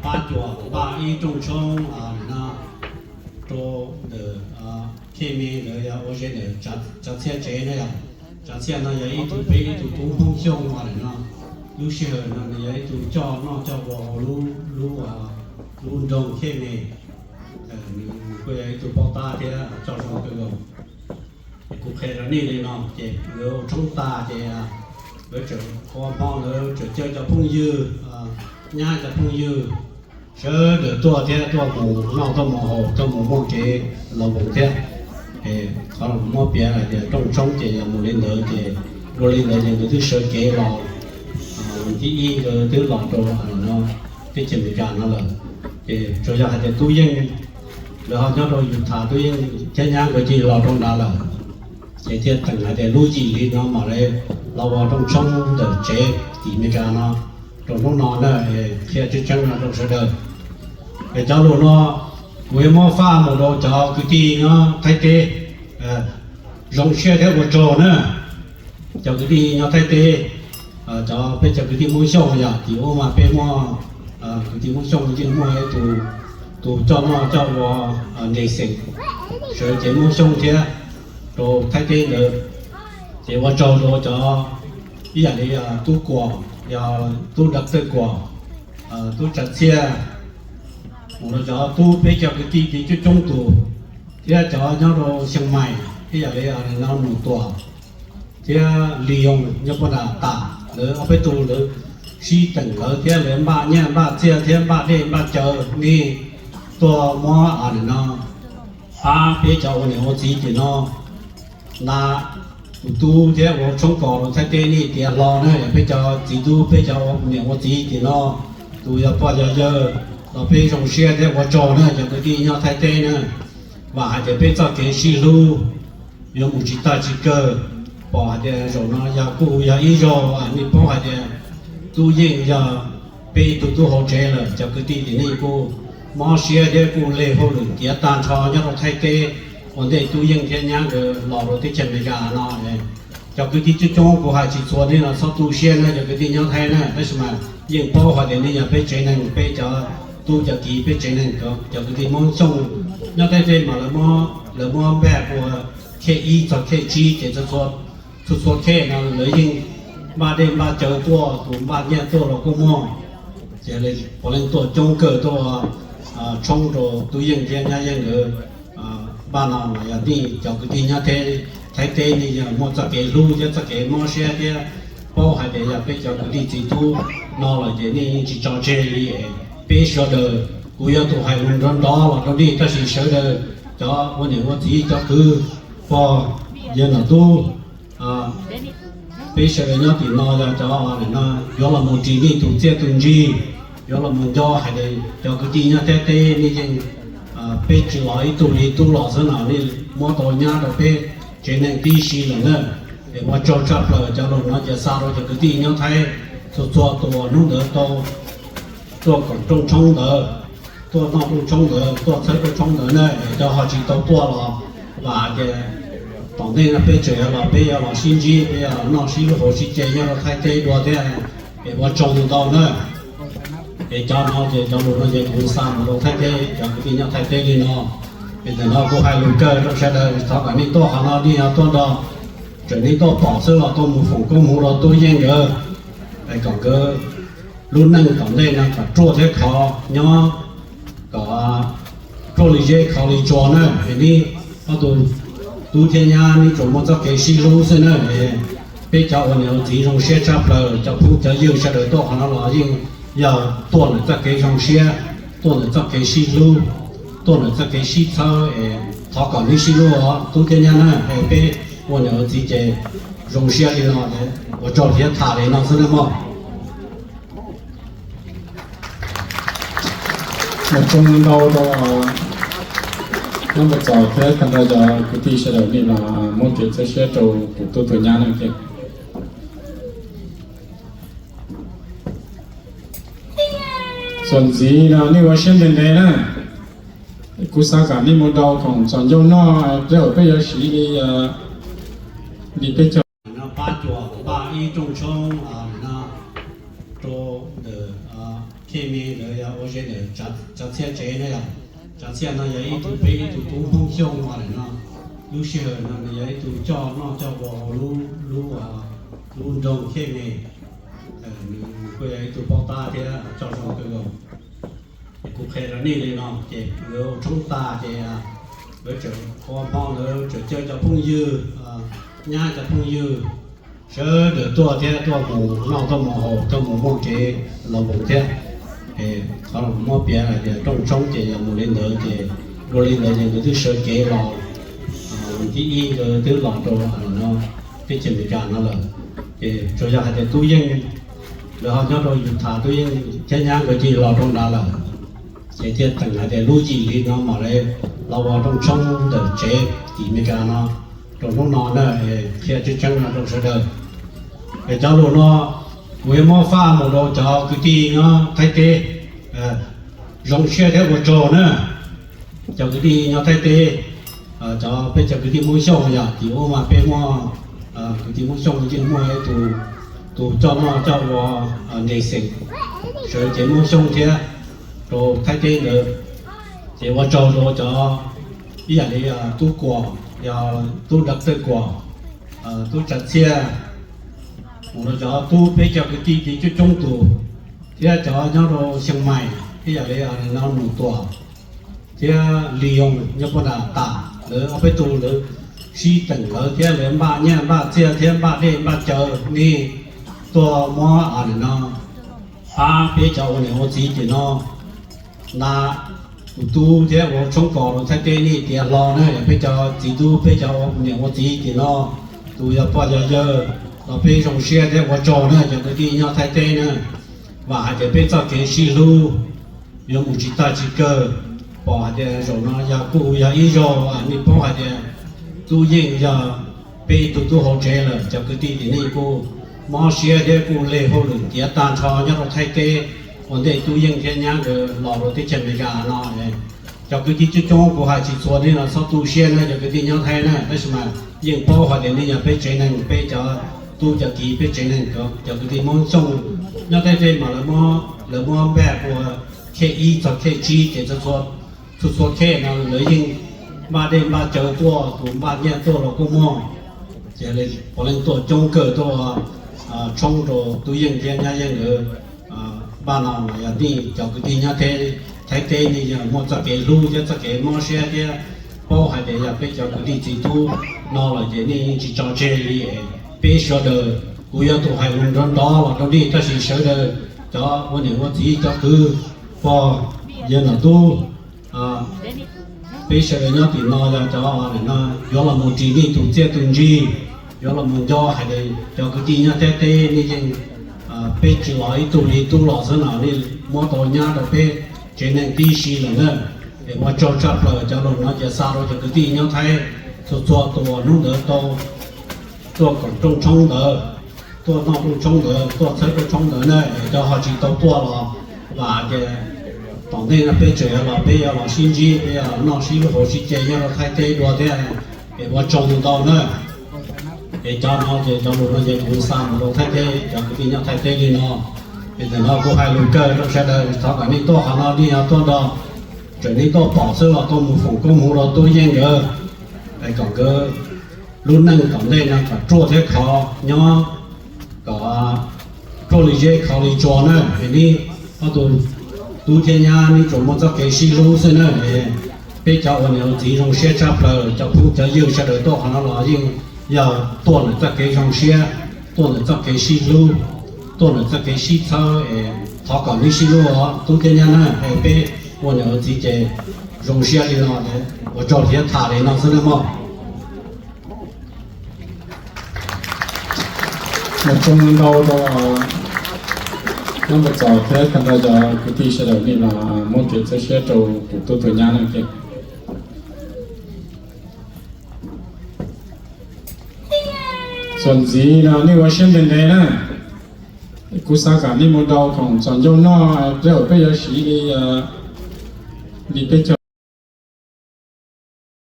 Pab cuam npaj ib rooj tshoob no rau ntawm Khej Me ntawd yog ua ze ntawm Tsav Txhiaj tsev na yom. Tsav Txhiaj no yog ib tug peb ib tug tub Hmoob Xyooj no lawm no. Lub sij hawm no nws yog ib tug coj noj coj ua hauv lub, lub nroog Khej Me. Nws kuj yog ib tug paub tab thiab coj zoo kawg nkaus. Ces kuv qhia rau nej li no ces nkawd ua tshoob tas ces nkawd tseem ua hmo, nkawd tseem caw cov phooj ywg, nyab cov phooj ywg sawv daws tuaj thiab tuaj mus noj tuaj mus haus tuaj mus muaj kev laus npoos thiab. Qhov no kuv muab piav hais tias rooj tshoob ces yog mus li ntawd ces dua li ntawd ces nkawd twb sawv kev los, thib ib nkawd twb los rau no, teb chaws Amelikas no lawm. Ces tsuas yog hais tias Tub Yeej lawv ho nyob rau Utah, Tub Yeej thiab nyab nkawd cia li los rau nrad lawm. Ces thiaj teem hais tias lub yim li no mam li los ua rooj tshoob ntawm tsev tim Amelikas no rau hnub no na, qhia tseeb tseeb no rau sawv daws. Es cov lus no kuv yuav muab faj mus rau cov kwv tij nyob Thaib teb, zoo siab thiab ua tsaug na. Cov kwv tij nyob Thaib teb, cov peb cov kwv tij Hmoob Xyooj yom, tim ub mas peb muaj kwv tij Hmoob Xyooj yeej muaj ib tug, tus coj noj coj ua nres xeem, sawv cev Hmoob Xyooj thiab rau Thaib teb ntawd. Ces ua tsaug rau cov ib yam li Tub Kuam, yog Tub Dab Tawj Kuam, Tub Tsav Txhiaj, mus rau cov tub peb cov kwv tij coob coob tus, thiab cov nyob rau Xeev Maim ib yam li no Mus Tuam thiab Li Yoos nyob puag nram tas, lawv ob peb tug lawv sib teem lawv thiab lawv npaj nyiaj npaj txiaj thiab npaj dej npaj cawv nej tuaj muab no pab peb cov ua niam ua txiv tim no na. Tus tub thiab ua tshoob kos rau Thaib teb nej tiav hlo na, yog peb cov txiv tub peb cov ua niam ua txiv tim no, tus yog pog yog yawg los peb zoo siab thiab ua tsaug na cov kwv tij nyob Thaib teb na. Vam hais tias peb txoj kev sib hlub yuav mus tsis tag tsis kawg. Pom hais tias zaum no yog kuj yog ib zaug nej paub hais tias Tub Yeej yog peb ib tug tub hauv tsev lawm, cov kwv tij tim nej kuj mob siab thiab kuj leg hauj lwm tiav tag nrho nyob rau Thaib teb ua ntej Tub Yeej thiab nyab nkawd los rau teb chaws Amelikas no. Cov kwv tij coob coob kuv hais tsis txhua nej los txhob tu siab na cov kwv tij nyob Thaib na, tab sis mas yeej paub hais tias nej yog peb tsev neeg, peb cov tub cov kiv peb tsev neeg, cov kwv tij Hmoob Xyooj nyob Thaib teb mas lawv muab npaj ua khej ib txog khej tsib ces txhua txhua khej no lawv yeej npaj dej npaj cawv tuaj, tus npaj nyiaj tuaj los kuj muaj. Ces puav leej tuaj coob kawg tuaj tshoob rau Tub Yeej thiab nyab Yeej nkawd. Npaj no mas yog nej cov kwv tij nyob Thaib teb nej yeej muaj txoj kev hlub thiab txoj kev mob siab thiab paub hais tias yog peb cov kwv tij txiv tub no lawm ces nej yeej tsis tso tseg li. Peb sawv daws, kuv yog tus hais lus nrov nrov los rau nej tab sis sawv daws cov ua niam ua txiv cov kwv pog yawg nom tub, peb sawv daws nyob tim no yog cov no yuav los mus ris nej tus txiaj tus ntsig, yuav los mus nco hais tias cov kwv tij nyob Thaib teb nej yeej, peb tsis los ib tug li tub los xwb no nej muab tau nyab rau peb tsev neeg tib si lawm na. Es ua tsaug tshaj plaws cov lus no ces xa rau cov kwv tij nyob Thaib txhua txhua tus uas hnub ntawd tau tuaj koom rooj tshoob ntawd, tuaj noj rooj tshoob ntawd, tuaj txhawb rooj tshoob ntawd na, es cov ho tsis tau tuaj los vam hais tias tom ntej no peb tseem yuav los peb yuav los sib ntsib, peb yuav los noj sib lub hauv sib ce nyob rau Thaib teb dua thiab. Es ua tsaug ntau ntau na. Es cov no ces cov lus no ces kuv xa mus rau Thaib teb, cov kwv tij nyob Thaib teb li no. Es ntawm no kuv hais lus kawg rau sawv daws, thov kom nej tuaj qhov no nej yog tuaj nrog, tseem nej tuaj pom xwb los tuaj mus foom koob hmoov rau Tub Yeej nkawd, es kom nkawd lub neej tom ntej no kom ruaj thiab khov nyob, kom ruaj li zeb khov li tsua na. Es nej ob tug tub thiab nyab nej tsuas muaj txoj kev sib hlub xwb na. Peb cov ua niam ua txiv zoo siab tshaj plaws, cov phooj cov ywg sawv daws tuaj qhov no los yeej yog tuaj ntawm txoj kev zoo siab, tuaj ntawm txoj kev sib hlub, tuaj ntawm txoj kev sib txhawb. Es thov kom nej sib hlub os tub thiab nyab na. Es peb ua niam ua txiv ces zoo siab li no, ua tsaug thiab tham li no xwb na mog. Ua tsaug ntau rau Nab Npau Txos thiab tag nrho cov kwv tij sawv daws nej los muab kev txawj siab rau tus tub tus nyab no thiab. Txuas ntxiv no nej ua siab ntev ntev na. Kuv xav kom nej mus rau khoom txom ncauj noj, tej zaum peb yuav siv li, li peb caug. No pab cuam npaj ib rooj tshoob no rau ntawm Thiaj me ntawd yog ua ze ntawm Tsav Txhiaj tsev na yog. Tsav Txhiaj no yog ib tug peb ib tug tub Hmoob Xyooj no lawm no. Lub sij hawm no nws yog ib tug coj noj coj ua hauv lub lub lub nroog Thiaj me. Nws kuj yog ib tug paub tab thiab coj zoo kawg nkaus. Ces kuv qhia rau nej li no ces nkawd ua tshoob tag ces nkawd tseem ua hmo nkawd tseem caw cov phooj ywg, nyab cov phooj ywg sawv daws tuaj thiab tuaj mus noj tuaj mus haus tuaj mus muaj kev laus npoos thiab. Qhov muab piav hais tias rooj tshoob ces yog mus li ntawd ces dua li ntawd ces nkawd twb sawv kev los, thib ib nkawd twb los rau no, teb chaws Amelikas no lawm. Ces tsuas yog hais tias Tub Yeej, lawv ho nyob rau Utah, Tub Yeej thiab nyab nkawd cia li los rau nrad lawm. Ces thiaj teem hais tias lub yim li no mam li los ua rooj tshoob ntawm tsev tim Amelikas no rau hnub no na, qhia tseeb tseeb no rau sawv daws. Es cov lus no kuv yuav muab faj mus rau cov kwv tij nyob Thaib teb, zoo siab thiab ua tsaug na. Cov kwv tij nyob Thaib teb, cov peb cov kwv tij Hmoob Xyooj yog tim ub mas peb muaj kwv tij Hmoob Xyooj yeej muaj ib tug, tus coj noj coj ua nres xeem sawv cev Hmoob Xyooj thiab rau Thaib teb ntawd. Ces ua tsaug rau cov ib yam li tub Kuam, yog tub Dab Tawj Kuam, tub Tsav Txhiaj, mus rau cov tub peb cov kwv tij coob coob tus thiab cov nyob rau Xeev Maim ib yam li no Num Tuam thiab Li Yoos nyob puag nram tas, lawv ob peb tug lawv sib teem lawv thiab lawv npaj nyiaj npaj txiaj thiab npaj dej npaj cawv nej tuaj muab no pab peb cov ua niam ua txiv tim no na. Tus tub thiab ua tshoob kos rau Thaib teb nej tiav hlo na, yog peb cov txiv tub peb cov ua niam ua txiv tim no, tus yog pog yog yawg los peb zoo siab thiab ua tsaug na cov kwv tij nyob Thaib teb na. Vam hais tias peb txoj kev sib hlub yuav mus tsis tag tsis kawg. Pom hais tias zaum no yog kuj yog ib zaug nej paub hais tias Tub Yeej yog peb ib tug tub hauv tsev lawm, cov kwv tij tim nej kuj mob siab thiab kuj leg hauj lwm tiav tag nrho nyob rau Thaib teb ua ntej Tub Yeej thiab nyab nkawd los rau teb chaws Amelikas no. Cov kwv tij coob coob kuv hais tsis txhua nej los txhob tu siab na cov kwv tij nyob Thaib na, tab sis mas yeej paub hais tias nej yog peb tsev neeg, peb cov tub cov kiv peb tsev neeg, cov kwv tij Hmoob Xyooj nyob Thaib teb mas lawv muab npaj ua khej ib txog khej tsib ces txhua txhua khej no lawv yeej npaj dej npaj cawv tuaj, tus npaj nyiaj tuaj los kuj muaj. Ces puav leej tuaj coob kawg tuaj tshoob rau Tub Yeej thiab nyab Yeej nkawd. Npaj no mas yog nej cov kwv tij nyob Thaib teb nej yeej muaj txoj kev hlub thiab txoj kev mob siab thiab paub hais tias yog peb cov kwv tij txiv tub no lawm ces nej yeej tsis tso tseg li. Peb sawv daws, kuv yog tus hais lus nrov nrov los rau nej tab sis sawv daws cov ua niam ua txiv cov kwv pog yawg nom tub, peb sawv daws nyob tim no yog cov no yuav los mus ris nej tus txiaj tus ntsig, yuav los mus nco hais tias cov kwv tij nyob Thaib teb nej yeej, peb tsis los ib tug li tub los xwb no nej muab tau nyab rau peb tsev neeg tib si lawm na. Es ua tsaug tshaj plaws cov lus no ces xa rau cov kwv tij nyob Thaib txhua txhua tus uas hnub ntawd tau tuaj koom rooj tshoob ntawd, tuaj noj rooj tshoob ntawd, tuaj txhawb rooj tshoob ntawd na, es cov ho tsis tau tuaj los vam hais tias tom ntej no peb tseem yuav los peb yuav los sib ntsib, peb yuav los noj sib lub hauv sib ce nyob rau Thaib teb dua thiab. Es ua tsaug ntau ntau na. Es cov no ces cov lus no ces kuv xa mus rau Thaib teb, cov kwv tij nyob Thaib teb li no. Es ntawm no kuv hais lus kawg rau sawv daws, thov kom nej tuaj qhov no nej yuav tuaj nrog, tseem nej tuaj pom xwb los tuaj mus foom koob hmoov rau Tub Yeej nkawd, es kom nkawd lub neej tom ntej no kom ruaj thiab khov nyob, kom ruaj li zeb khov li tsua na. Es nej ob tug tub thiab nyab nej tsuas muaj txoj kev sib hlub xwb na. Peb cov ua niam ua txiv zoo siab tshaj plaws, cov phooj cov ywg sawv daws tuaj qhov no los yeej yog tuaj ntawm txoj kev zoo siab, tuaj ntawm txoj kev sib hlub, tuaj ntawm txoj kev sib txhawb. Es thov kom nej sib hlub os tub thiab nyab na, es peb ua niam ua txiv ces zoo siab li no, ua tsaug thiab tham li no xwb na mog. Mus txog ntau rau nyob mus txog thiab tag nrho cov kwv tij sawv daws nej los muab kev txawj siab rau tus tub tus nyab no thiab. Txuas ntxiv no nej ua siab ntev ntev na, kuv xav kom nej mus rau khoom txom ncauj noj, peb yuav siv li, li peb cov